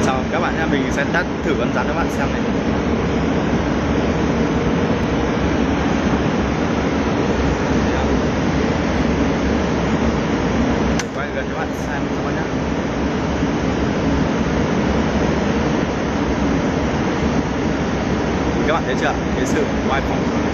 Chào các bạn nha, mình sẽ test thử con rắn cho các bạn xem này. Quay gần cho các bạn xem cho các bạn nhé. Các bạn thấy chưa? Cái sự oai phong.